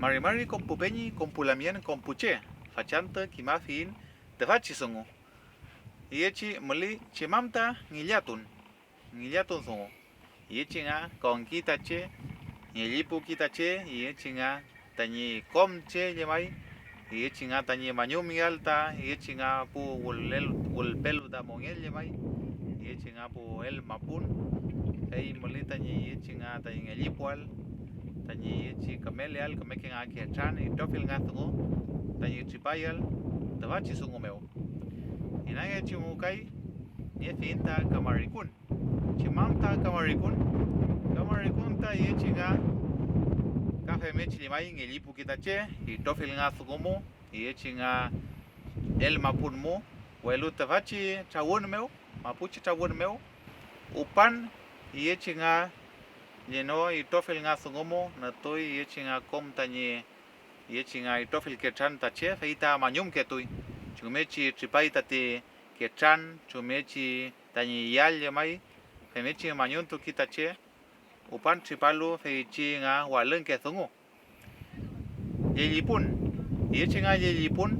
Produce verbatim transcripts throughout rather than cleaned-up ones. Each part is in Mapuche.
Mari mari kom pu peñi, kom pu lamngen, kom pu che, fachantü kimafiyiñ tüfachi dungu. Iyechi müley chem am ta ngillatun, ngillatun dungu. Iyechi nga konki ta che, ngellipuki ta che, iyechi nga tañi kom che llemay, iyechi nga tañi mañumngeael ta iyechi nga pu wülel-, wülpelu ta mongen llemay, iyechi nga pu elmapun, fey müley tañi iyechi nga tañi ngellipuael, tañi iyechi kümeleael kümeke nga ketran itrofill nga dungu tañi tripayael tüfachi dungu mew. Inangechi mu kay niefiyiñ ta kamarikun. Chem am ta kamarikun? Kamarikun ta iyechi nga ka femngechi llemay ngellipuki ta che itrofill nga dungu mu, iyechi nga elmapun mu, welu tüfachi trawün mew, mapuchi trawün mew, upan iyechi nga lleno itrofill nga dungu mu, nütuy iyechi nga kom tañi iyechi nga itrofill ketran ta che, fey ta mañumketuy. Chumngechi tripay tati ketran, chumngechi tañi yall llemay, femngechi mañumtuki ta che, upan tripalu feychi nga walüngke dungu. Llellipun, iyechi nga llellipun,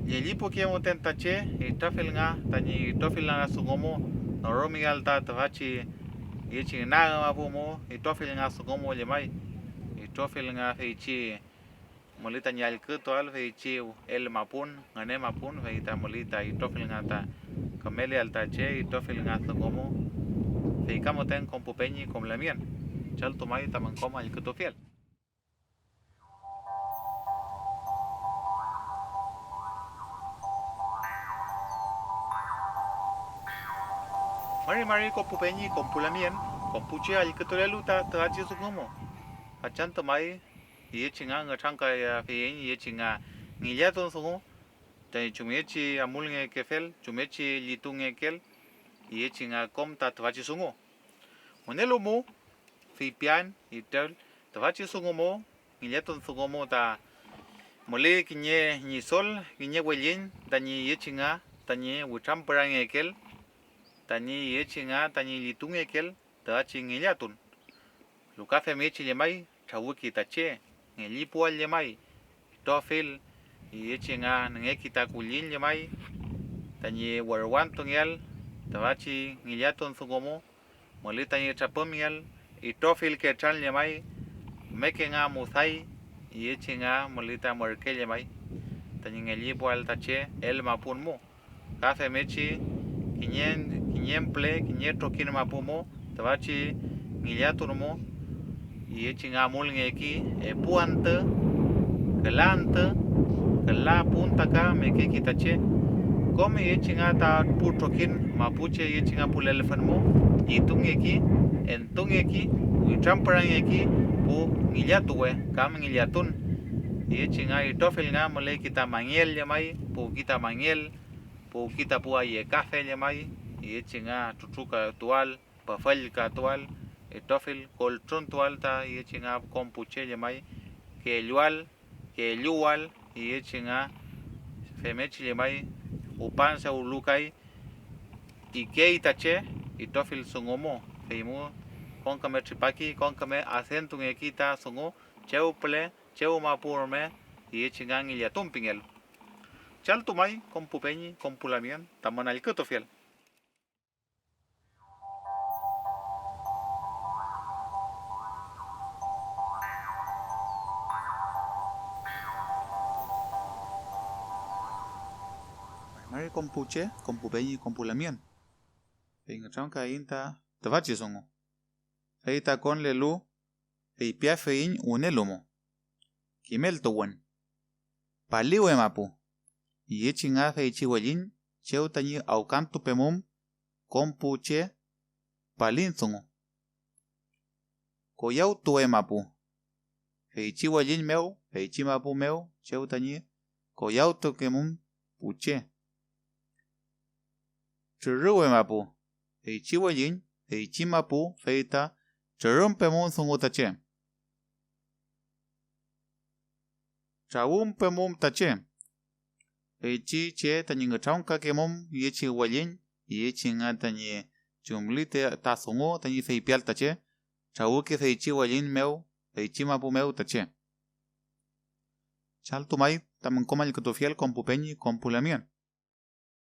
llellipuke müten ta che itrofill nga tañi itrofill nga dungu mu, norümngeael ta tüfachi iyechi nag mapu mu itrofill nga dungu mu llemay, itrofill nga feychi müley tañi allkütuael feychi elmapun, ngünemapun, fey ta müley ta itrofill nga ta kümeleael ta che itrofill nga dungu mu, fey ka müten kom pu peñi kom lamngen, chaltu may tamün kom allkütufiel. Mari mari kom pu peñi kom pu lamngen, kom pu che allkütulelu ta tüfachi dungu mu, fachantü may iyechi nga nütramkayafiyiñ iyechi nga ngillatun dungu, tañi chumngechi amulngekefel, chumngechi llitungekeel iyechi nga kom ta tüfachi dungu. Wünelu mu feypian itrofill tüfachi dungu mu, ngillatun dungu mu ta müley kiñe ñidol, kiñe wellin tañi iyechi nga tañi witrampürangekeel, tañi iyechi nga tañi llitungekeel tüfachi ngillatun. Welu ka femngechi llemay, trawüki ta che, ngellipuael llemay, itrofill iyechi nga nüngeki ta kulliñ llemay tañi werwantungeael tüfachi ngillatun dungu mu, müley tañi trapümngeael, itrofill ketran llemay, kümeke nga muday, iyechi nga müley ta mürke llemay tañi ngellipuael ta che elmapun mu. Ka femngechi kiñe, kiñen püle kiñe trokiñ mapu mu tüfachi ngillatun mu, iyechi nga amulngeki epu antü, küla antü, küla pun ta ka mekeki ta che. Kom iyechi nga ta pu trokiñ mapuche iyechi nga pu lelfün mu, llitungeki, entungeki, witrampürangeki pu ngillatuwe kam ngillatun. Iyechi nga itrofill nga müleyki ta mangiel llemay, puwki ta mangiel, puwki ta pu ayekafe llemay, iyechi nga trutrukatual, püfüllkatual, itrofill kultruntual ta iyechi nga kom pu che llemay, kellual, kelluwal, iyechi nga femngechi llemay, upan sewlu kay, ikey ta che itrofill dungu mu, feymu kom küme tripaki, kom küme adentungeki ta dungu chew püle, chew mapu rume, iyechi nga ngillatun pingelu. Chaltu may kom pu peñi, kom pu lamien tamün allkütufiel. Mari mari kom pu che, kom pu peñi, kom pu lamien. Fey nütramkaiñ ta tüfachi dungu. Fey ta konlelu, feypiafiyiñ wünelu mu. Kimeltuwün. Paliwe mapu. Iyechi nga feychi welliñ chew tañi awkantupemum kom pu che palin dungu. Koyawtuwe mapu. Feychi welliñ mew, feychi mapu mew chew tañi koyawtukemum pu che. Trürüwe mapu. Feychi welliñ, feychi mapu, fey ta trürümpemum dungu ta che. Trawümpemum ta che. Feychi che tañi nütramkakemum iyechi welliñ, iyechi nga tañi chumli te-, ta dungu tañi feypial ta che, trawüki feychi welliñ mew, feychi mapu mew ta che. Chaltu may tamün kom allkütufiel kom pu peñi kom pu lamngen.